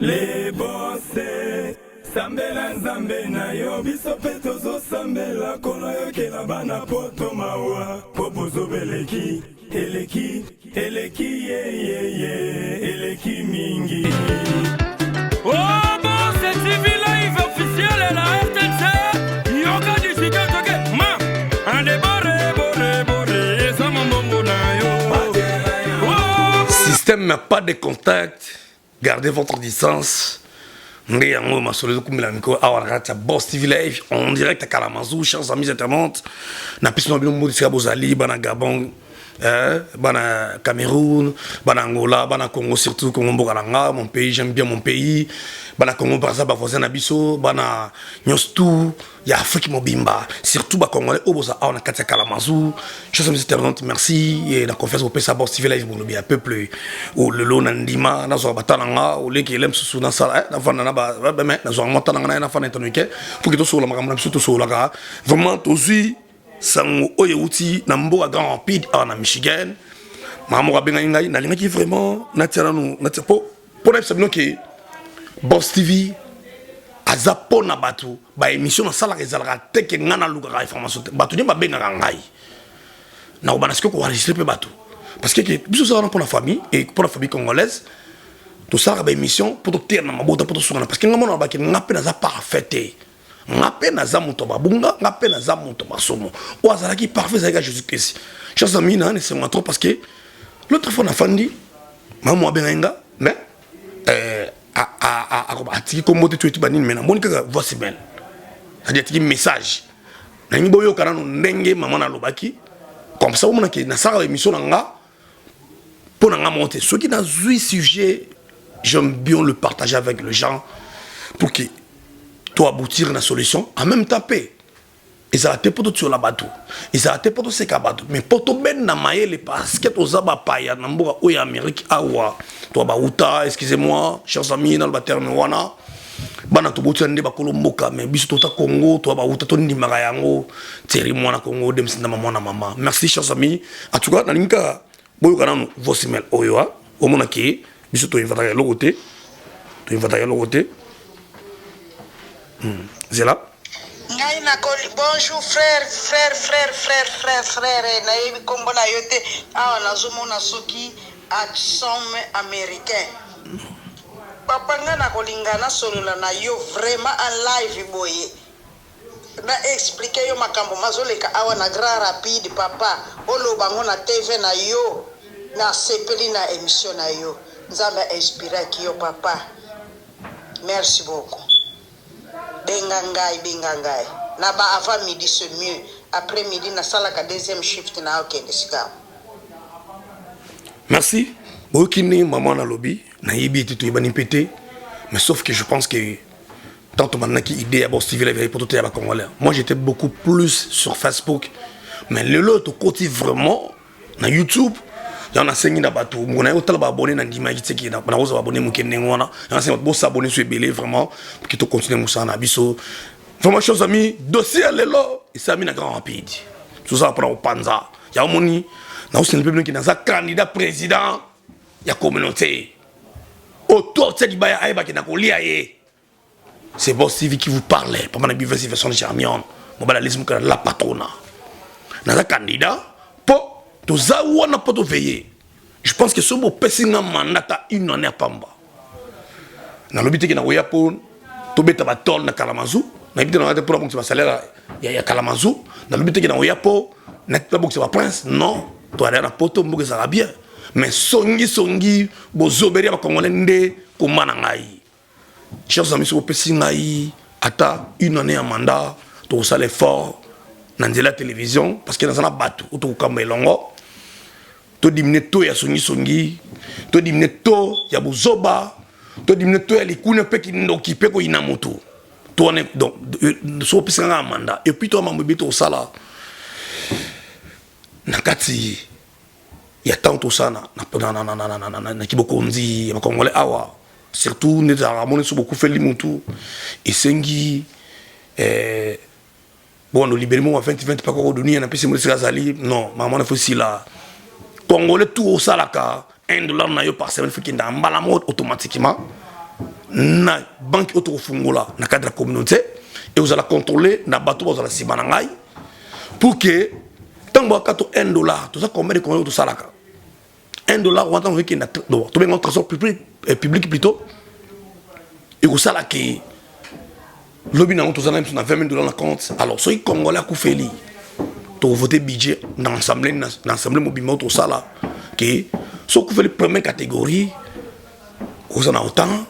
Le bosse sambela nzambe na yo biso mpe tozosambela kono yokela bana poto mawa mpo bozoba eleki eleki eleki yeyeye eleki mingi. Oh Boss TV Live officiel la RTC Yoka disika toke ma ande bore bore bore eza mombongo na yo. Oh, Système n'a pas de contact. Gardez votre distance. Nde yango masolo ezokumbela mikolo awa na kati ya Boss TV Live en direct à Kalamazoo. Chers amis internautes, na biso na bino mbote esika bozali, bana Gabon, bana Cameroun, bana Angola, bana Congo, surtout Congo mboka na nga, mon pays, j'aime bien mon pays, bana Congo Brazza, ba voisin na biso, bana nyonso tout ya Afrique mobimba, surtout ba Congolais oyo boza awa na kati ya Kalamazoo. Chers amis internautes, merci et na confiance bopesa Boss TV Live. Bolobi ya peuple oyo lelo na ndima nazwaka bata na nga oleki ele mosusu nasala, nafanda na me nazwaka mwa ta na nga na ye nafanda etanoike pour que tosolola makambo na biso tosololaka. Vraiment tozwi sango oyo euti na mboka Grand Rapide awa na Michigan. Mama moko abengaki ngai, nalingaki vraiment natia nanu natia po mpo nayebisa bino ke Boss TV aza mpo na bato. Baémission nasalaka ezalaka te ke ngai nalukaka information te, bato nde babengaka ngai. Nakobanda sikoyo koenregistrer mpe bato parce que ke biso ozala wana mpo na famille et mpo na famille congolaise. Tosalaka baémission mpo toteya na mabota, mpo tosungana, parce que ngai mona bake nga mpe naza parfait te, nga mpe naza moto ya babunga, nga mpe naza moto ya masumu. Oyo azalaki parfait ezalaki ya Jésus Christ. Chers amis, na esengo trop parce que l'autre fois nafandi, mama abengaki nga, mais atiki kombo te, toyeti banini, mais namoni kaka voice mail, c'est-à-dire atiki message. Nalingi boyoka nano ndenge mama nalobaki, comme ça omonaki nasalaka émission na nga mpo na nga moko te. Soki nazwi sujet, j'aime bien le partager avec les gens pour que to aboutir na solution en même temps. Mpe ezala te mpo totiola bato, ezala te mpo toseka bato, mais mpo tobenda mayele, parce que toza bapaya na mboka oyo ya Amérique awa, to bauta. Excusez-moi, chers amis, naloba terme wana, bana tobotisa nde bakolo mboka, mais biso tota Congo, to bauta, tondimaka yango. Thierry mwana Congo, Demsindama mwana mama. Merci, chers amis. En tout cas, nalingi kaka boyoka nanu voice mail oyo, omonaki biso toinventaka eloko te, toinventaka eloko te. Zela. Ngai nakoli. Bonjour frère, frère, frère, frère, frère, frère. Nayebi nkombo na yo te. Awa nazomona soki accent américain. Papa, ngai nakolinga nasolola na yo vraiment en live boye, na expliquer yo makambo mazoleka awa na Grand Rapide. Papa, oloba yango na TV na yo. Nasepeli na émission na yo. Nzambe ainspiraki yo, papa. Merci beaucoup. Benga ngai, benga ngai na ba avant midi, c'est mieux. Après midi nasalaka deuxième shift na okende sikawa. Merci. Boyoki ndenge mama nalobi. Nayebi ete toyebani mpe te, mais sauf que je pense que tant tobandaki idée ya Boss TV Live po toteya bacongolais, moi j'étais beaucoup plus sur Facebook, mais lelo tokoti vraiment na YouTube. Yango nasengi na bato moko naye otala baabonné na ndimaki tiki nakozwa baabonné moke ndenge wana. Yango nasengi bato bosabonner so ebele vraiment pour que tocontinue mosala na biso. Vraiment, chers amis, dossier ya lelo esalami na Grand Rapide. Tozala mpona kopanza yango. Moni naosenda mpe binoki naza candidat président ya communauté oto otia libaya, ayebaki na kolia ye. C'est Boss TV qui vous parle. Papa na bivesi version de Charmion. Mobala alisi mokala la patrona. Naza candidat po toza wana po toveiller. Je pense que soki bopesi nga mandat ta une année ya pamba, nalobi teke nakoya mpo tobeta batole na Kalamazoo. Nayebi te na te mpona bongisa basalaire ya Kalamazoo. Nalobi teke nakoya mpo nabongisa baprince. Non, toalaya na poto, mboka ezalaka bien, mais songisongi, bozoberi ya bacongolais nde koma na ngai. Chers amis, soki opesi ngai ata une année ya mandat, tokosala effort na nzela ya télévision, parce que naza na bato oyo tokokamba elongo. Todiminue to ya songisongi, todiminue to ya bozoba, todiminue to ya likuna mpe kindoki mpe koyina motu to wana. Donc soki opesi ngai ya mandat, et puis to ya mambo ebele tokosala na kati ya ntango tosala na kibokonzi ya bacongolais awa, surtout nde ezalaka moni so bokufeli mutu, esengi bon olibere moko 20 20 mpaka kodunia. Napesi mo esika azali. Non, mama wana faut esila. Congolais tout osalaka 1 dollar na yo par semaine, faut kenda mbala moko automatiquement. Na banque oyo tokofungola na cadre ya communauté, ekozala contrôlé na bato bazala nsima na ngai, pour que ntango bakata 1 dollar, toza combien de Congolais tosalaka 1 dollar wana? Ntango ekenda, tobenga trésor public plutôt, ekosala ke lobi nango toza na biso na 20 000 dollars na compte. Alors soki Congolais akufeli, tokovote budget na assemblée mobimba oyo tosala ke soki okufeli, première catégorie oza na autant,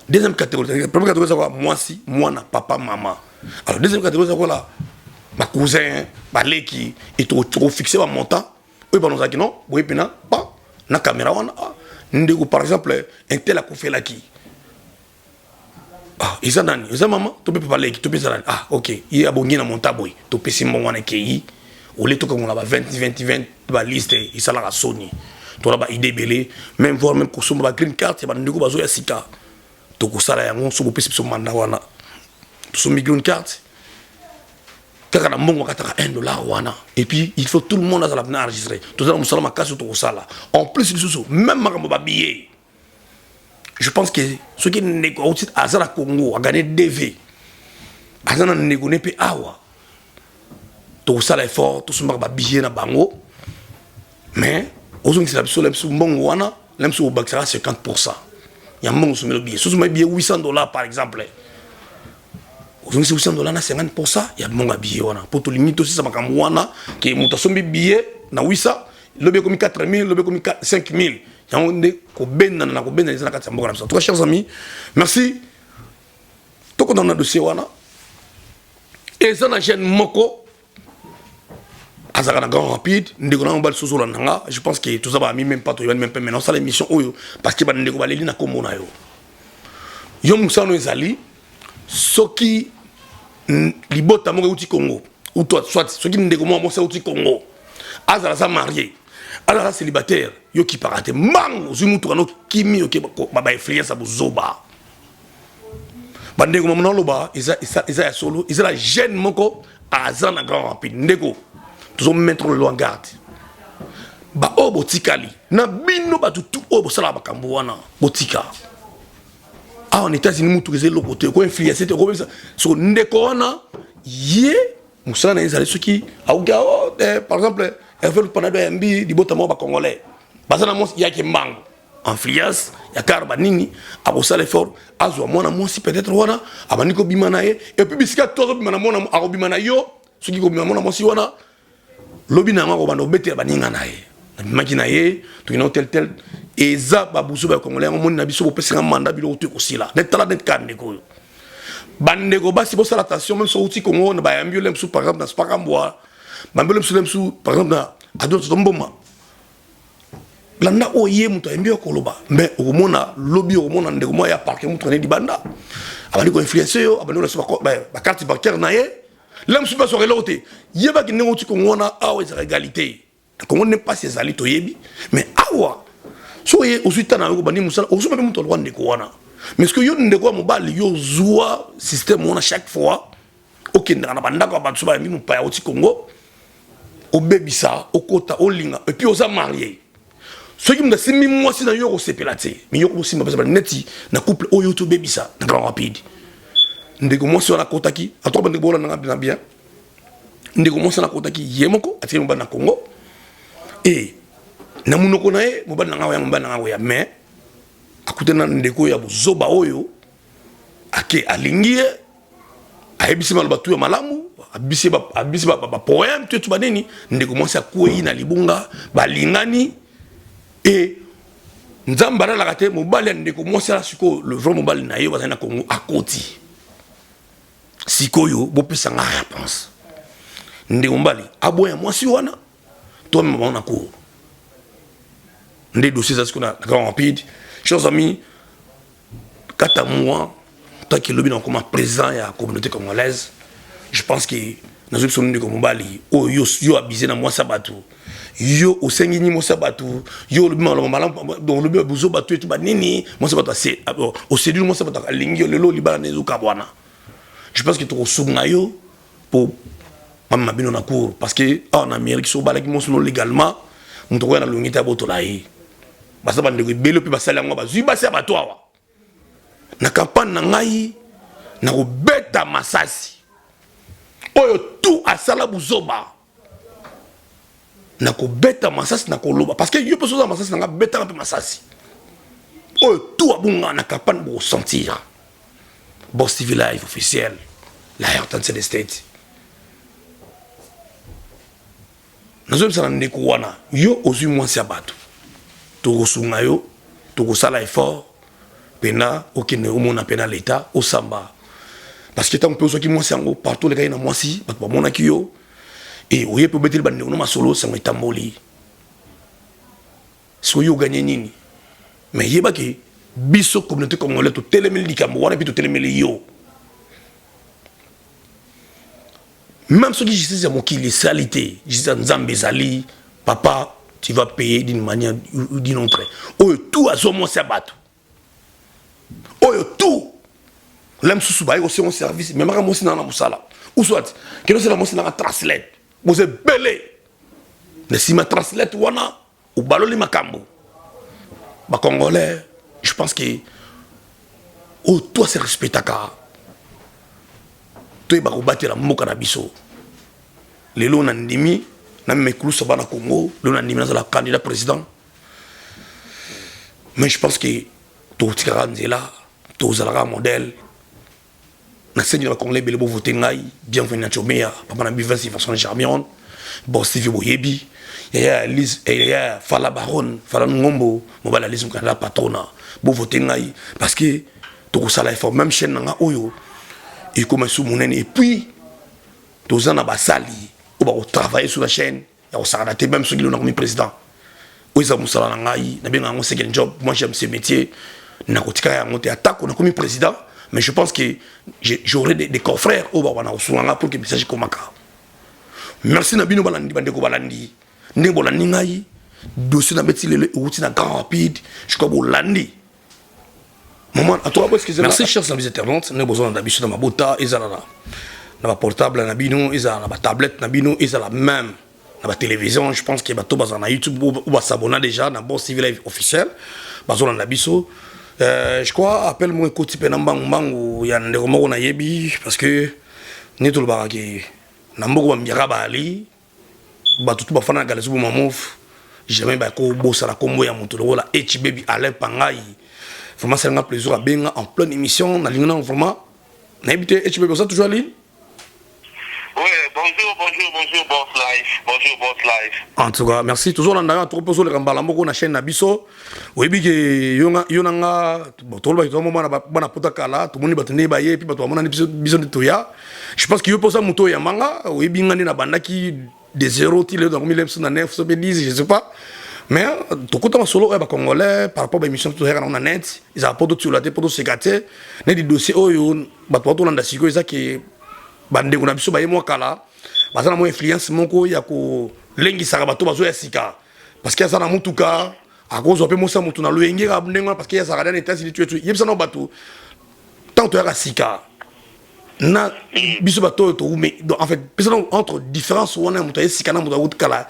deuxième catégorie. Première catégorie eza kwa mwasi, mwana, papa, mama. Alors deuxième catégorie eza kola bacousin, baleki, et tokofixe bamontant oyo banozalaki non boye mpena pa na caméra wana. Ah, ndeko, par exemple un tel akufelaki, ah, eza nani? Eza mama to mpe papa, leki to mpe eza nani? Ah ok, ye abongi na monta boye, topesi mbongo wana, ekei ole. Tokangola ba 20 20 20, baliste esalaka soni. Tona baidée ebele, même voire même kosomba ba green card ya bandeko bazoya sika. Tokosala yango so bopesi biso mandat wana. Tosombi green card kaka na mbongo akataka 1 dollar wana. Et puis il faut tout le monde azala na enregistré. Tozala mosala makasi oyo tokosala. En plus lisusu, même makambo babillet, je pense que soki ndeko auti aza na Congo, agane DV, aza na ndeko ne mpe awa, tokosala effort, tosombaka babillet na bango. Mais ozongisela biso la biso mbongo wana, la biso obakisaka 50 % ya mbongo osomeli billet. Soki osomaki billet 800 dollars par exemple, ozongisi 800 dollars na 50 % ya mbongo ya billet wana, mpo tolingi tosisa makambo wana ke moto asombi billet na 800, lobi ekomi 4000, lobi ekomi 5000. Yango nde kobendana na kobendana eza na kati ya mboka na biso. En tout cas, chers amis, merci. Tokondana na dossier wana. Eza na jeune moko azalaka na Grand Rapids. Ndeko na mobali, soki ozolanda nga, je pense que toza baami, même pas toyebani même mpe. Maintenant osala émission oyo parce que bandeko baleli na nkombo na yo. Yo mosano ezali soki libota moko euti Congo, ou toi soit soki ndeko moko mwasi euti Congo, azala aza marié, azala aza célibataire, yo kipaka te. Mbango ozwi mutuka no kimi, oke bainfluence ya bozoba. Bandeko, mama naloba eza ya solo. Eza la jeune moko aza na Grand Rapids. Ndeko, tozomettre le loi en garde. Baoyo botikali na bino, bato tu oyo bosalaka makambo wana, botika. Awa na États-Unis, mutuka eza eloko te, okoinfluence te, okobebisa. So ndeko wana, ye mosala na ye ezali soki auki, oh, par exemple Hervé Lupanado ayambi libota moko bacongolais baza na mwasi, yaki mbango influence ya kar banini, akosala effort azwa mwana mwasi peut-être wana, abandi kobima na ye. Et puis bisika to azobima na mwana, akobima na yo. Soki kobima mwana mwasi wana, lobi na yango akobanda kobetela baninga na ye: nabimaki na ye, tokenda tel tel. Eza babusu ba Congolais. Yango moni na biso, bopesinga mandat, biloko to ekosila net. Tala net ka ndeko oyo. Bandeko basi, bosala attention. Même soki outi Kongo, na bayambi yo mosusu, par exemple na Spakambwa, bayambi yo mosusu, mosusu par exemple na Adolphe Tomboma, landa oyo ye moto ayembi yo koloba. Mais okomona lobi, okomona ndeko moko ya parke, moto ane libanda, abandi koinfluence yo, abandi kolasa bacarte bancaire na ye. Lela mosusu mpe azwaka eloko te. Yebaki ndenge outi Kongo wana, awa ezaka égalité. Na Kongo nde mpasi ezali, toyebi. Mais awa so oye, ozwi ta na yo, kobandi mosala, ozwi mpe moto alokwa ndeko wana. Mais ce que yo, ndeko ya mobali, yo ozwa système wana, chaque fois okendaka na bandako ya bato so bayambi mopaya oti Congo, obebisa, okota, olinga, et puis oza marié. Soki moto asimbi mwasi na yo, kosepela te. Mais yo kosimba mpesa neti na couple oyo tobebisa na Grand Rapids. Ndeko mwasi wana akotaki atoka. Bandeko, bolandanga na bien. Ndeko mwasi wana akotaki ye moko, atikali mobali na Congo. E na monoko na ye: "Mobali na nga oya, mobali na nga oya." Mais akutani na ndeko ya bozoba oyo ake, alingi ye, ayebisi maloba tu ya malamu, abisi bapoème to etu banini. Ndeko mwasi akwei na libunga, balingani. E Nzambe alalaka te. Mobali ya ndeko mwasi ala sikoyo, le vrai mobali na ye bazali na Congo, akoti. Sikoyo bopesanga réponse: ndeko mobali aboya mwasi wana to amema bango na cour? Nde dossier eza sikoyo na Grand Rapids. Chers amis, kata moi tant que lobi nakoma président ya communauté congolaise, je pense que nazwi biso. Ndeko mobali oyo, yo abize na mwasi ya bato, yo osengi nini mwasi ya bato, yo olobi maloba malamu, olobi buzo bato etu banini, mwasi ya bato oséduire mwasi ya bato, alingi yo, lelo libala na ezokabwana. Je pense que tokosunga yo po bamema bino na cour, parce que awa na Amérique, so obalaki mwasi no légalement, moto okoya na longi te abotola ye. Baza bandeko ebele mpe basali yango, bazwi basi ya bato awa. Na campagne na ngai nakobeta masasi oyo tout asala buzoba, nakobeta masasi, nakoloba parce que yo mpe soza masasi na nga, betaka mpe masasi oyo tout abunga na campagne, bokosentir. Boss TV Live officiel, la RTNC des States. Nazoyebisa na ndeko wana, yo ozwi mwasi ya bato, tokosunga yo, tokosala effort mpena okende omona mpena leta osamba, parce que ntango mpe ozwaki mwasi yango, partout olekaki na mwasi, bato bamonaki yo e oye mpe obeteli bandeko no masolo, sango etamboli. Soki yo oganye nini? Mais yebaki, biso communauté congolais totelemeli likambo wana mpe totelemeli yo. Même soki justice ya mokili esali te, justice ya Nzambe ezali. Papa, tu vas payer d'une manière ou d'une autre. Oyo tout azwa mwasi ya bato, oyo tout la mosusu baye kosengo service, memaka mwasi nanga na mosala, ou soit kende osala mwasi nanga translate. Boza ebele na nsima translate wana, obaloli makambo. Bacongolais, je pense que oyo to se respectaka, toyeba kobatela mboka na biso. Lelo na ndimi na mekulusa bana Congo, lelo na ndimi nazala candidat président, mais je pense que tokotikaka nzela, tozalaka modèle. Nasengi na bacongolais ebele bovote ngai. Bienvenu na Chomea, papa na bivasi façon Charmion Boss TV. Boyebi yaya Lise, yaya Fala Baron, Fala Ngombo, mobali Lise Mokanda patrona. Bovote ngai parce que tokosala effort, même chaîne nanga oyo ekoma su monene. Et puis toza na basali oyo bakotravaille sur la chaîne ya kosakana te. Même soki lelo nakomi président, oyo eza mosala na ngai, nabenga yango second job. Moi, j'aime ce métier, nakotika yango te atako nakomi président. Mais je pense que j'aurai des confrères oyo bakobana kosunga nga pour que message ekomaka. Merci na bino balandi, bandeko balandi, ndenge bolandi ngai. Dossier na beti lelo euti na Grand Rapide, je crois bolandi. Maman, à toi, excusez. Merci, chers amis internautes. Nous besoin na biso na mabota, ezala na ba portable na bino, ezala na ba tablette na bino, ezala même na ba télévision. Je pense que bato bazala na YouTube ou basabona déjà na Boss TV Live officiel, bazolanda biso. Je crois appel moko ekoti mpe na mbangu mbangu ya ndeko moko nayebi, parce que nde tolobaka ke na mboka bambiaka baali bato tu bafanda na Galesu Bomamof, jamais bakobosana nkombo ya moto lokola H Baby Alain Pangai. Vraiment, salinga plaisir abenga en pleine émission. Nalingi nano vraiment nayebi te. H Baby, oza toujours ligne? Oui, bonjour, bonjour, bonjour, Boss Life. Bonjour, Boss Life. En tout cas, merci. Toujours landa yo trop ozoleka mbala moko na chaîne na biso. Oyebi ke yo na nga, bon, tolobaki toza mo bana pota kala, tomoni bato nde baye, puis bato bamonani biso, biso nde toya. Je pense que yo mposa moto oyambanga, oyebi nga nde nabandaki de zéro ti lelo nakomi biso na 9 so mpe 10, je sais pas. Mais tokota masolo oyo ya bacongolais par rapport baémission toyaka nango na net, ezala mpo totiola te, mpo toseka te. Neti dossier oyo bato batolanda sikoyo, eza ke bandeko na biso baye mwa kala, baza na mwa influence moko ya kolengisaka bato bazoya sika, parce que aza na mutuka, akozwa mpe mosa motu na loyenge kaka ndenge wana, parce que azalaka na États-Unis. Tu yebisa nao bato, ntango toyaka sika na biso, bato oyo toume, donc en fait pesa nao entre différence wana ya moto aye sika na moto akuti kala,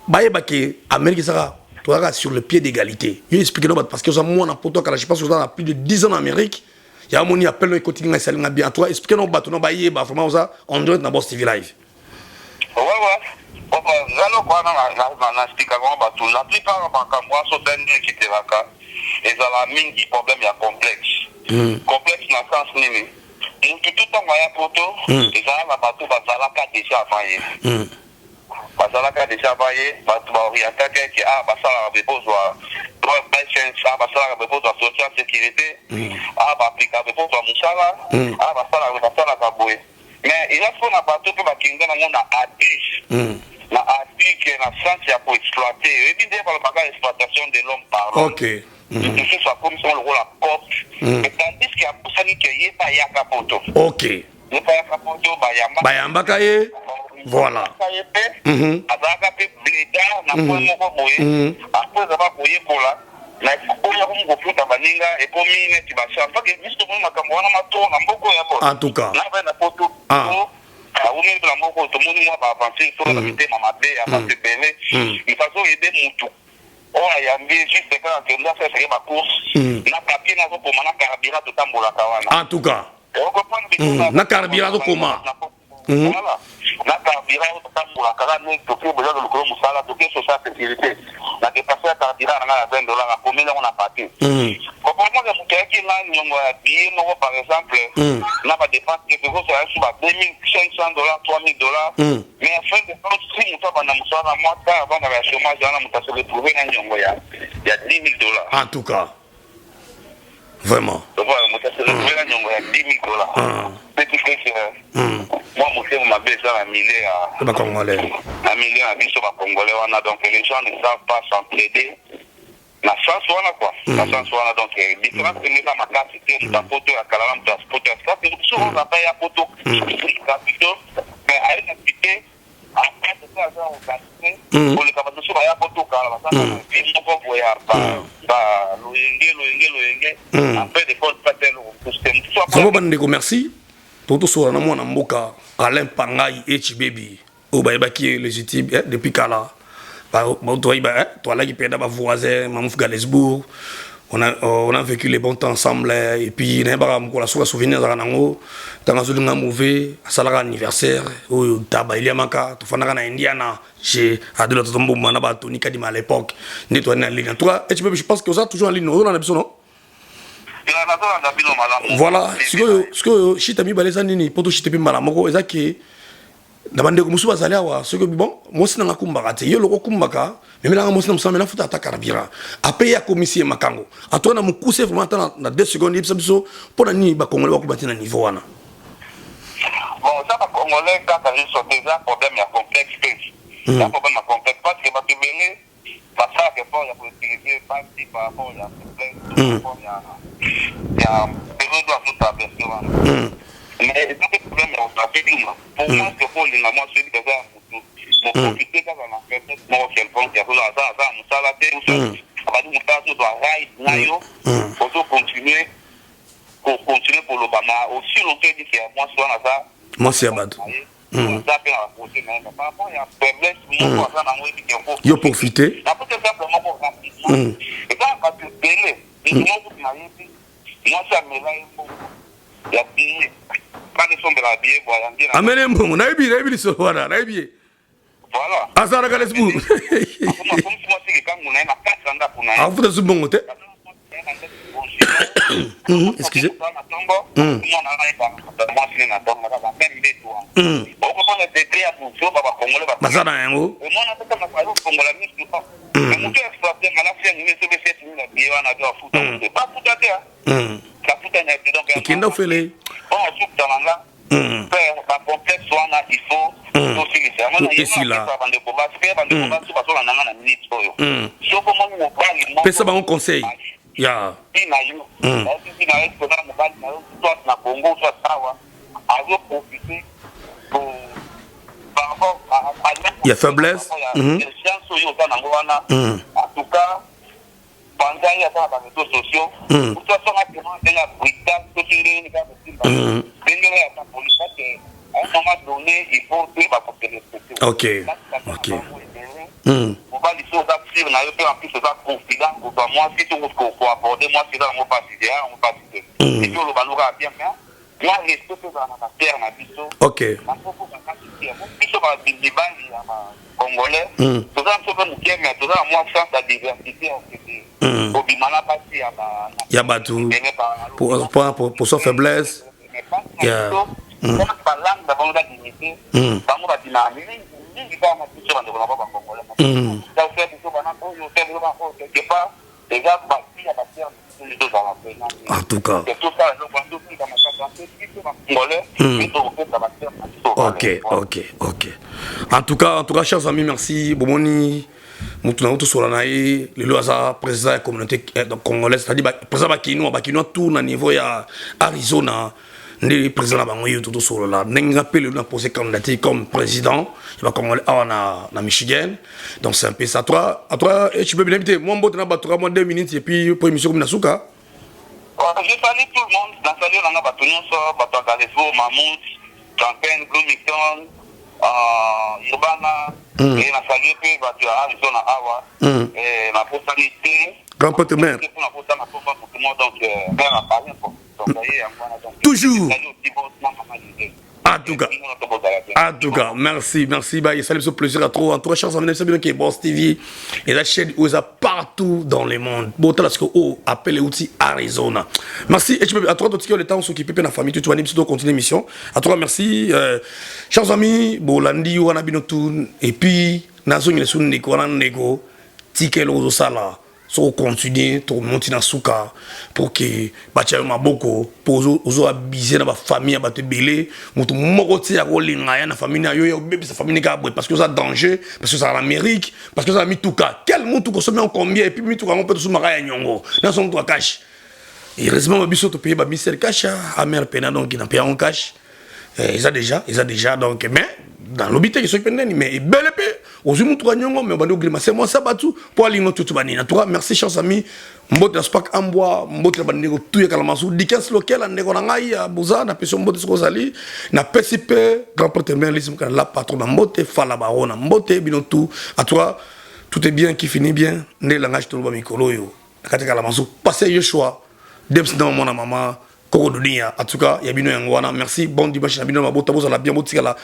bayeba ke Amérique ezaka tozalaka sur le pied d'égalité. Yo explique nao bato, parce que oza mwana poto kala, je pense oza na plus de 10 ans na Amérique. Ya moni appel no ekoti ngai, esali nga bien. En tout cas, explique nao bato no bayeba vraiment. Oza en direct na Boss TV Live. Ouais. Bon, nga loko wana na expliquaka ngo bato. La plupart ya makambo wana, so ndenge ekitelaka, ezala mingi problème ya complexe. Complexe na sens nini? Mutu tu ntango aya poto, ezala na bato bazalaka déjà avant ye. Bazalaka déjà avant ye, bato baorientaka eke ah, basalaka be bozwa droit license, ah, basalaka be bozwa social sécurité, ah, baaplikaka be bozwa mosala, ah, basalaka boye. Mais eza mpo na bato mpe bakenda nango na abus, na abus ke na sens ya koexploite. Oyebi nde balobaka exploitation de l'homme par l'homme. Mosusu akomisi ngo lokola cope, tandis ke abusani ke ye mpe ayaka poto. Ye mpe ayaka poto, bayamba Bayambaka ye, voilà. Ye mpe azalaka mpe blédard na point moko boye. Après ezaba koyekola na oyo akomi kofuta baninga, ekomi neti bachance, parce que biso tomoni makambo wana mato na mboka ya bo. En tout cas. Na bai na poto awumeli mpe na mboka oyo, tomoni mwa baaventure solo na mitema mabe ya bato ebele. Moto azoyede mutu Oyo ayambi ye juste kaka kende asalisa ye ba courses na papier nazokoma na carburant totambolaka wana. En tout cas. Na carburant azokoma. Voilà. Na carburant oyo totambolaka kaka ndenge toke boza lokolo mosala toke social sécurité na dépense ya carburant na ngai ya 20 $ akomeli yango na papier. Comprendre que moto ayaki nga niongo ya billet moko par exemple na ba dépense ke tokozala so ba 2500 $, 3000 $, mais en fin de compte, si moto abanda mosala na mwa ta avandaka ya chômage wana, moto ase retrouve na niongo ya 10 000 $. En tout cas. Vraiment. Moto ase retrouve na niongo ya 10 000 $. Petit fait que mwa motema mabe eza na milieu ya bacongolais. Na milieu na biso bacongolais wana. Donc les gens ne savent pas s'entraider na sens wana quoi, na sens wana. Donc différence ndenge eza makasi te, moto ya poto ya kala na moto ya poto ya sika. Biso oza pa ya poto plutôt, mais aye na pite après aza organise koleka bato mosusu baya poto kala, baza na vie moko boye ya loyenge loyenge loyenge, en fin de compte pas tel mosusu te, mosusu. Vraiment, bandeko, merci. Totosola na mwana mboka Alain Pangai Echibebi oyo bayebaki ye légitime depuis kala. Toyeba toalaki mpe na bavoisin Mamouth Galesbourg. On a vécu les bons temps ensemble et puis nayebaka mokolo asuka souvenir azalaka nango ntango azolinga mauvais asalaka anniversaire oyo taba eliamaka. Tofandaka na Indiana chez Adela Toto Mboma na batoni Kadima à l'époque nde toali na ligne. En tout cas, HBB, je pense que oza toujours en ligne, ozolanda biso, non? Nazolanda bino malamu. Voilà. Sikoyo shita mibale eza nini mpo toshite mpe mbala moko? Eza ke na bandeko mosusu bazali awa, soki bon, mwasi nanga akumbaka te, ye loko okumbaka, memelanga mwasi na mosala, me nafuta ata carburant ape ye akomisi ye makango. En tout cas, na mokuse vraiment, ata na 2 secondes, yebisa biso mpo na nini bacongolais bakoma te na niveau wana. Bon, eza bacongolais kaka nyonso te, eza problème ya complexe mpe, eza problème ya complexe parce que bato ebele basalaka effort ya koutiliser basi par rapport ya faiblesse, par rapport ya période oyo azotraverse wana. Mais eza mpe problème ya kotraverse. Pour moi, c'est olinga mwasi oyebi aza ya motu, moprofite kaka na faiblesse moko quelconque, aza ya mosala te, abandi mosala, tozwa right na yo, ozocontinue kocontinue koloba ma aussi longtemps oyebi ke ya mwasi wana aza mwasi ya bato. Aza mpe na baprojet na ye, par rapport ya faiblesse moko aza nango, oyebi ke yo profite. Napesa exemple moko rapidement. Eza na bato ebele, motu moko kutu nayebi, mwasi amela ye mbongo ya billet, bana esombelaka billet boya nde amele mbongo. Nayebi lisolo wana, nayebi ye. Voilà. Azalaka Lesbourg. Akomisi mwasi likangu na ye na kati ya ndako na ye. Afuta su mbongo te. Excusez. Mwana mwasi ne na ntongo kaka même mbeto wana, okopona degré ya buzoba bakongole. Baza na yango. Omona mpe ntango azofongola misu, mais moto exploite nga na 5000 soki 7000 ya billet wana azo afuta te, bafuta te, bafuta na te. Donc ekenda ofele. Bon, asukta na nga père, bacomplexe wana il faut tosilisa yango. Esila. Bandeko basi mpe bandeko basi bazolanda nga na minute oyo, soki omoni mobali moko pesa bango conseil ya na yo, ntina yo koza na mobali na yo, soit na Congo soit awa, azoprofite par rapport ya faiblesse. Chance oyo oza nango wana, en tout cas panza ye aza na baréseaux sociaux, moto asonga vraiment ndenge ya brutal, soki ndenge nini kaka kosimba ndenge oyo ata police, parce que à un moment donné il faut toyeba kose respecter. Mobali so oza sûr na yo mpe en plus oza confident, kozwa mwasi to koaborder mwasi eza yango mpasi te, yango mpasi te. Et puis oloba loka bien, mais mwa respect mpe ezala na baterre na biso. Bakoko bakasi te, biso mibali ya bacongolais toza biso mpe moke, mais toza na mwa sens ya diversité ya okende kobima na basi ya ya bato pour sa faiblesse. Balangue na bango eza limité, bango babimaka mingi mingi kaka na biso bandeko na bango bacongolais. Biso bana oyo, biso bana oyo, quelque part eza basi ya baterre tozala. En tout cas. Tosala eloko wana, totika makasi biso bacongolais mpe tokopesa baterre na biso. Ok, en tout cas, chers amis, merci. Bomoni motu nango tosola na ye lelo aza président ya communauté congolaise, c'est-à-dire président bakinois, bakinois tout na niveau ya Arizona. Nde président na bango ye to tosolola ndenge nga mpe lelo na posé candidature comme président ya bacongolais awa na Michigan. Donc c'est un peu ça. Toi, à toi, tu peux bien inviter moi mbote na bato moi 2 minutes et puis pour émission comme na suka. Je salue tout le monde. Nasalue nanga bato nyonso, bato ya Galesbourg, Mamouth, Champaign, Bloomington. Urbana. Et na salue mpe bato ya Arizona awa. Naposani te. Grand pote mère. Mpona kotanga komba motu mo, donc mère apalin quoi. Donc ye yango wana, donc Toujours. ezali aussi bo na mama Lise. En tout cas, en tout cas, merci, merci. Bah, ça fait plaisir à trop. En tout cas, chers amis, c'est bien que Boss TV et la chaîne où ça partout dans le monde. Bon, parce que oh, appelé outil Arizona. Merci. Et tu peux, à toi, tu le temps s'occuper de la famille, tu vas nous continuer l'émission. À toi, merci. Chers amis, bon, lundi, on a bien tout. Et puis, nazo ngele ndeko wana, ndeko, tikelo ozosala, so continuer tomonti na suka pour que batia yo maboko, mpo ozo abuser na bafamille ya bato ebele. Moto moko ti ya kolinga ya na famille na yo, ya obebisa famille kaka boye, parce que oza danger, parce que ozala na Amérique, parce que oza na mituka. Quel motuka osomi en combien? Et puis mituka yango mpe tosomaka ya nyongo, naso motuka cash. Heureusement, biso topaye bamisere cash amer pena, donc na paye yango cash. Eza déjà, eza déjà, donc mais nalobi te soki mpe nini, mais ebele mpe ozwi mutuka nyongo, mais obandi ogrimacer mwasi batu mpo alingo tutu banini. En tout cas, merci, chers amis. Mbote na Spak Ambwa, mbote na bandeko tu ya Kalamasu, Dikens Lokela, ndeko na ngai ya boza, napesi yo mbote soki ozali. Napesi mpe grand prêtre mère Lise Mokana, la patron na mbote, Fala Baro na mbote bino tu. En tout cas, tout est bien qui finit bien, nde langage toloba mikolo oyo na kati ya Kalamasu. Passe Yoshua Dems na mwana mama Koko Dunia. En tout cas, ya bino yango wana. Merci, bon dimanche na bino mabota, bozala bien, botikala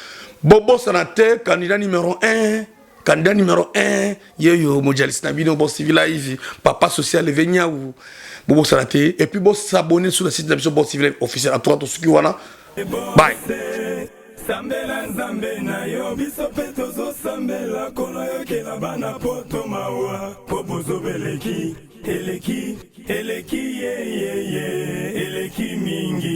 bobosana te candidat numéro 1, candidat numéro 1 yeyo mojalisi na bino, Boss TV Live, papa social Eveniaou, bobosana te. Et puis bosabonner sur le site na biso, Boss TV Live officiel. En tout cas, tosuki wana, bye. Sambela Nzambe na yo, biso mpe tozosambela kono yokela bana poto mawa, mpo bozobeleki eleki eleki yeyeye eleki mingi.